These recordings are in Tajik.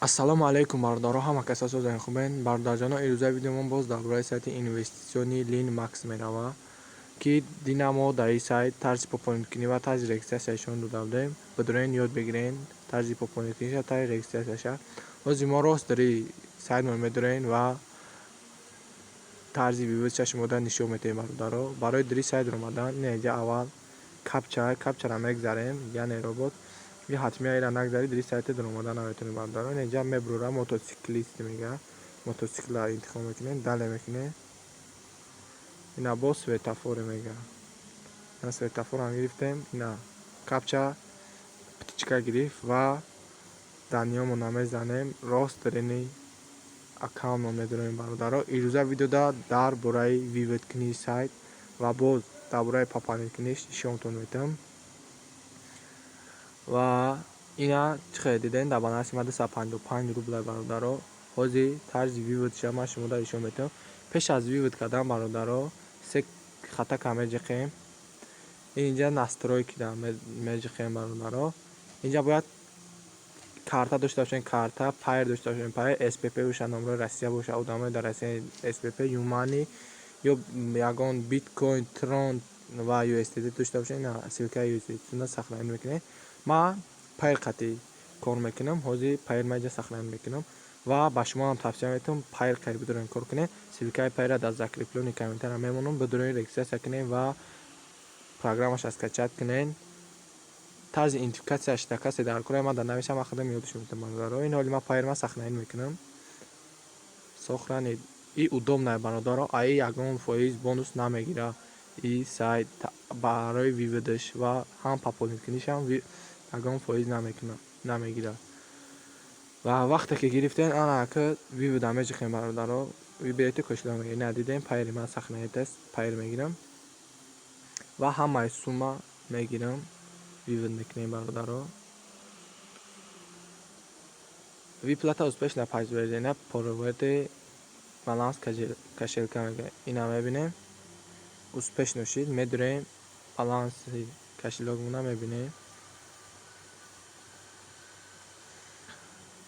Ассалому алайкум, бародаро, ҳама каса созани хубен. Бародарҷоно, ирӯза видеомон боз дар бораи сайти инвеститсионии Linmax мерава, ки дина мо дар ин сайт тарзи пополнить кунӣ ва тарзи регистрация шон дода будем. Бидурен, ёд бигирен тарзи пополнить куниша, тарзи регистрация ша. Ҳозир мо рост дар ин сайтмон медурем ва тарзи вывод ша шумода нишон медиҳем, бародаро. Барои дар ин сайт омадан ина инҷа аввал капча, капчаро мегзарем, яъне робот и ҳатмия ира нагзарӣ, дар ин сайта даромада наметавонем, бародаро. Ина инҷа мебурора, мотоциклист мега, мотоцикла интихоб мекунем, далее мекунем. Ина боз светофоре мега, ина светофорам гирифтем, ина капча птичка гирифт ва данные омона мезанем, рост дар ини аккаунтмон медароем, бародаро. Ирӯза видеода дар бораи вывод кунии сайт ва боз дар бораи пополнить куниш нишонтон медиҳам. Ва ина чӣ хеле дидем, дар баланси ма 255 рубла, бародаро. Ҳозир тарзи вывод ша ман шумода нишон медиҳам. Пеш аз вывод кардан, бародаро, се хатака меҷиқем, инҷа настройки да меҷиқем, бародаро. Инҷа бояд карта дошта бошем, карта Payeer дошта бошем, Payeer СПП боша, номрои Россия боша, одамои дар Россия СПП, ЮMoney ё ягон биткоин, трон ва USDT дошта бошем, ина ссылка и USDT сохранить мекунем. Ман Payeer қатъӣ кор мекунам, ҳозир Payeer ма инҷа сохранить мекунам ва ба шумо ҳам тавсия медиҳам, Payeer қати бидурен кор кунед. Ссылка и Payeer а дар закреплённый комментария мемонам, бидурен, регистрация кунед ва программаша скачать кунед. Тарзи идентификация ш дар касе дар кора ман дар нависам, ман худам ёдаш медиҳам, бародаро. Ин ҳоли ман Payeer ма сохранить мекунам. Сохранить и удобно, бародаро, аи ягон фоиз бонус намегира и сайт барои вывод аш ва ҳам пополнить кунишам ягон фоиз намегирад. Ва вақте ки гирифтем, ана ка вывод а меҷихем, бародаро, выберите кошелёк мегирем. Ина дидем, Payeer и ман сохранить аст, Payeer мегирам ва ҳамаи сумма мегирам, вывод мекунем, бародаро. Выплата успешно подтверждена, проверьте баланс кошелька мегӯяд. Ина мебинем, успешно шид, медурем, баланси кошелёк мона мебинем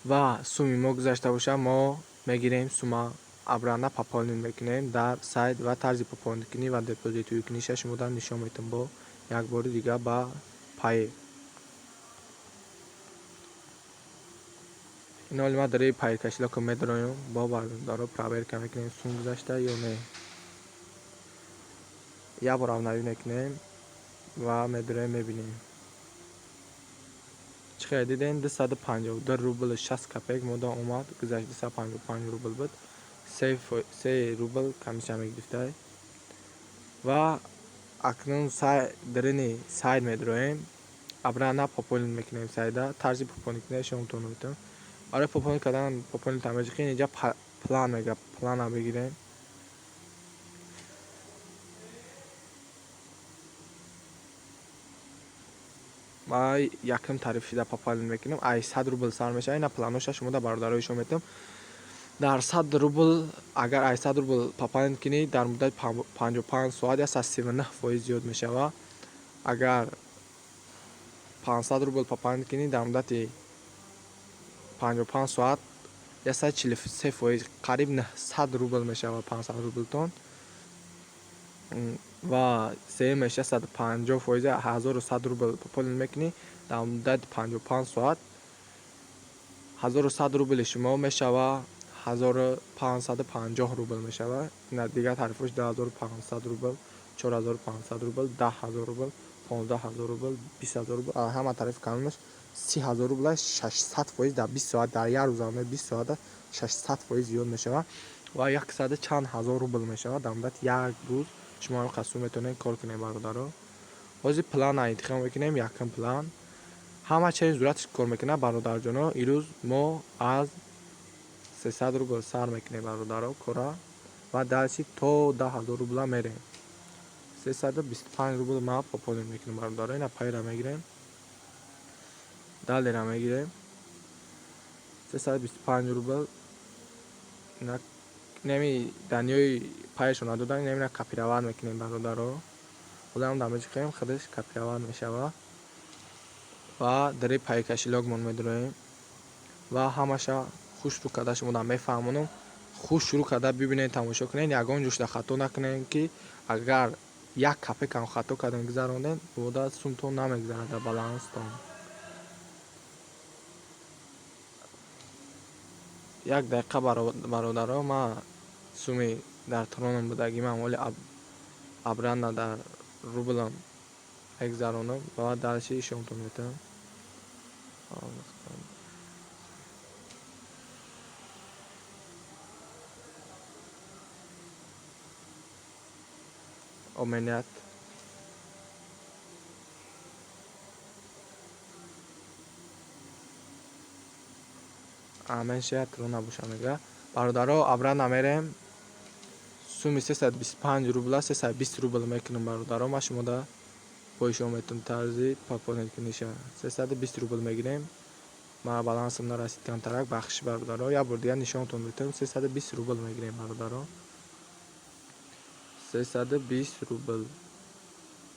ва сумми мо гузашта бошад, мо мегирем, сумма обратно пополнить мекунем дар сайт. Ва тарзи пополнить кунӣ ва депозит куниша шумода нишон медиҳам бо як бори дига ба Payeer. Ин ҳоли ман дар Payeer кошелёк о медароем бо, бародаро, проверка мекунем, сум гузашта ё не. Як бор обновить мекунем ва медароем, мебинем. Чӣ хеле дидем, 252 рубл 60 копеек мода омад, гузашт 255 рубл буд, 3 рубл комиссия мегирифтай. Ва акнун дарини сайт медароем, обратно пополнить мекунем сайта. Тарзи пополнить кунӣ шумотон метавонам. Барои пополнить кардан пополнить меҷиқем, инҷа план мега, плана бигирем. Ма якум тариф шида пополнить мекунам, ай 100 рубл сар мешавад. Ина планоша шумода, бародарои шумо, метавонам. Дар 100 рубл, агар ай 100 рубл пополнить кунӣ, дар муддати 55 соат 139% зиёд мешавад. Агар 500 рубл пополнить кунӣ, дар муддати 55 соат 143%, қариб 900 рубл мешавад 500 рублтон. Ва сеюмеш 150%, 1100 рубл пополнить мекунӣ, дар муддати 55 соат 1100 рубли шумо мешавад 1550 рубл мешавад. Ина дигар тарифош: 2500 рубл, 4500 рубл, 10 000 рубл, 15 000 рубл, 20 000 рубл. Ҳама тариф камаш 30 000 рубла, 600%, дар 20 соат, дар як рӯза 20 соата 600% зиёд мешавад ва яксаду чанд ҳазор рубл мешавад дар муддати як рӯз. Шумо ҳам қасу метавонед кор кунед, бародаро. Ҳозир плана интихоб мекунем, якум план. Ҳама чиз зуратш кор мекунад, бародарҷоно. Ирӯз мо аз 300 рубл сар мекунем, бародаро, кора ва дальше то 10 000 рубла мерем. 325 рубл ман пополнить мекунам, бародаро. Ина Payeer а мегирем, далее ра мегирем, 325 рубл. Неми данные ҳои Payeer шо надодан, инамина копировать мекунем, бародаро. Худам дар меҷиқем, худаш копировать мешавад ва дар Payeer кошелёк мон медароем. Ва ҳамаша хушрӯ карда шумода мефаҳмонам. Хушрӯ карда бибинед, тамошо кунед, ягон ҷошда хато накунед, ки агар як копейкам хато кардем, гузарондем, бода сумтон намегузарад дар баланстон. Як дақиқа, бародаро, ман суми дар троном будагӣ ман оли обратно дар рублам мегузаронам ва дальше ишонтон метавам. Обменять. Менше трон набоша, мега. Бародаро, обратно мерем. Суми 325 рубла 320 рубл мекунам, бародаро. Ман шумода бо ишон метавонам тарзи пополнить куниша. 320 рубл мегирем. Ман балансам нарасид камтарак, бахшиш, бародаро. Як бор дигар нишонтон метавонам. 320 рубл мегирем, бародаро. 320 рубл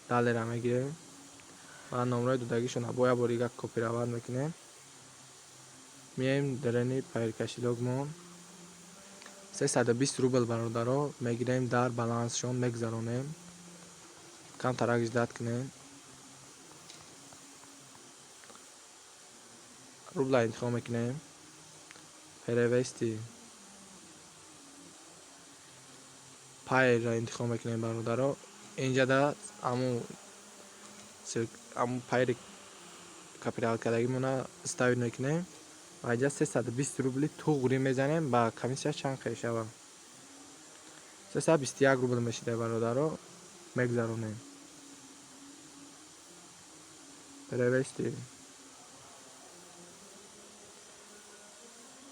далера мегирем ва номрои додагишона бо як бор дигар копировать мекунем. Миёем дарани Payeer кошелёкмон. 320 рубл, бародаро, мегирем, дар балансшон мегузаронем. Камтарак ждать кунем. Рубла интихоб мекунем. Перевести Payeer-ро интихоб мекунем, бародаро. Инҷада аму Payeer копировать кардагимона вставить мекунем ва инҷа 320 рубли туғри мезанем. Ба комиссия чанд мешавад? 321 рубл мешида, бародаро. Мегузаронем. Перевести.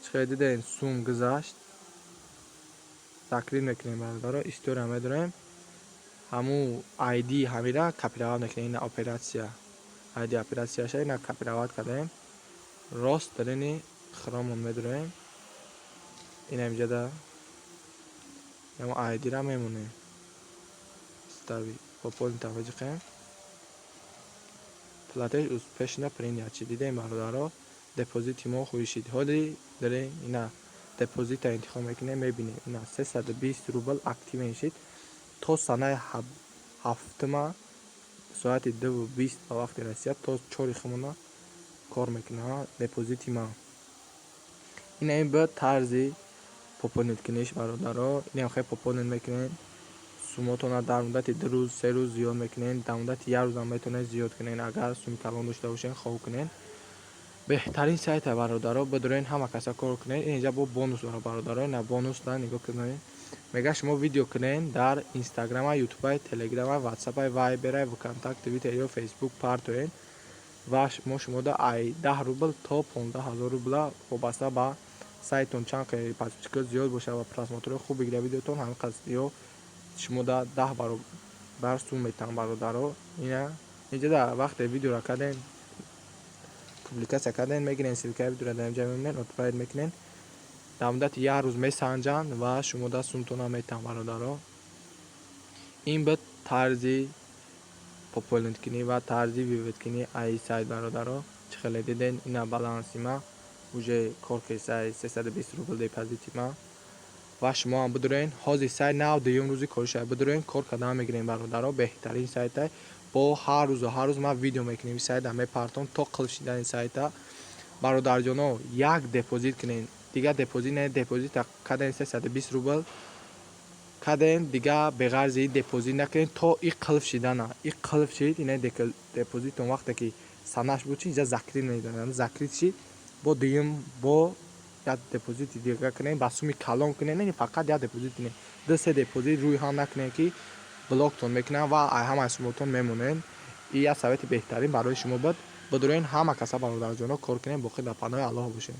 Чӣ дидем, сум гузашт. Закрыть мекунем, бародаро. История медорем. Ҳамун ID ҳамира копировать мекунем. Ина операция. ID операцияша ина копировать кардем. Рост дарини хромон медорем. Ина инҷада ҳамун ID-ра мемонем. Вставить. Пополнить меҷиқем. Платеж успешно принят шид. Дидем, бародаро, депозити мо хуй шид. Ҳоли дарем, ина депозита интихоб мекунем, мебинем, ина 320 рубл активен шид. То санаи ҳафтума соати 2:20 ба вақти Россия то чори хумона кор мекунад депозити ман. Ина ин буд тарзи пополнить куниш, бародаро. Инам хеле пополнить мекунед. Сумотона дар муддати 2 рӯз, 3 рӯз зиёд мекунед. Дар муддати як рӯзам метавонед зиёд кунед, агар суми калон дошта бошед, хоб кунед. Беҳтарин сайта, бародаро, бидурен, ҳама каса кор кунед. Инҷа бо бонус дора, бародаро. Ина бонус да нигоҳ кунед. Мега, шумо видео кунед дар Инстаграма, Ютубай, Телеграма, Ватсапай, Вайберай, ВКонтакт, Твиттер ё Фейсбук партоед ва мо шумода ай 10 рубл то 15 000 рубла, вобаста ба сайтон чанд подписчикҳо зиёд бошад ва просмотрҳои хуб бигирад видеотон, ҳамин қадр ё шумода 10 баробар сум метаҳам, бародаро. Ина инҷа вақте видеоро кардем, публикация кардем, мегирем, ссылкаи видеоро дар инҷа мемонем, отправить мекунем. Дар муддати як рӯз месанҷанд ва шумода сумтона метаҳам, бародаро. Ин буд тарзи пополнить кунӣ ва тарзи вывод кунӣ ай сайт, бародаро. Чӣ хеле диден, ина баланси ма уже кор кесай, 320 рубл депозити ма. Ва шумо ҳам бидурен, ҳозир сайт нав дуюм рӯзи коришай, бидурен, кор кардан мегирем, бародаро. Беҳтарин сайтай. Бо ҳар рӯзу ҳар рӯз ман видео мекунем, сайта мепартом то қилф шидани сайта. Бародарҷоно, як депозит кунед, дигар депозит не. Депозит кардем, 320 рубл кардем, дигар беғарзи депозит накунед то и қилф шидана. И қилф шид, ина депозитон вақте ки санаш буд, чи инҷа закрыть мезанад, закрыть шид, бо дуюм бо як депозити дига кунед, ба суми калон кунед. Не фақат як депозит кунед, ду се депозит рӯи ҳам накунед, ки блоктон мекунанд ва ҳамаи сумотон мемонед. И як совети беҳтарин барои шумо буд. Бидурен, ҳама каса, бародарҷоно, кор кунед. Боқӣ дар паноҳи Аллоҳ бошед.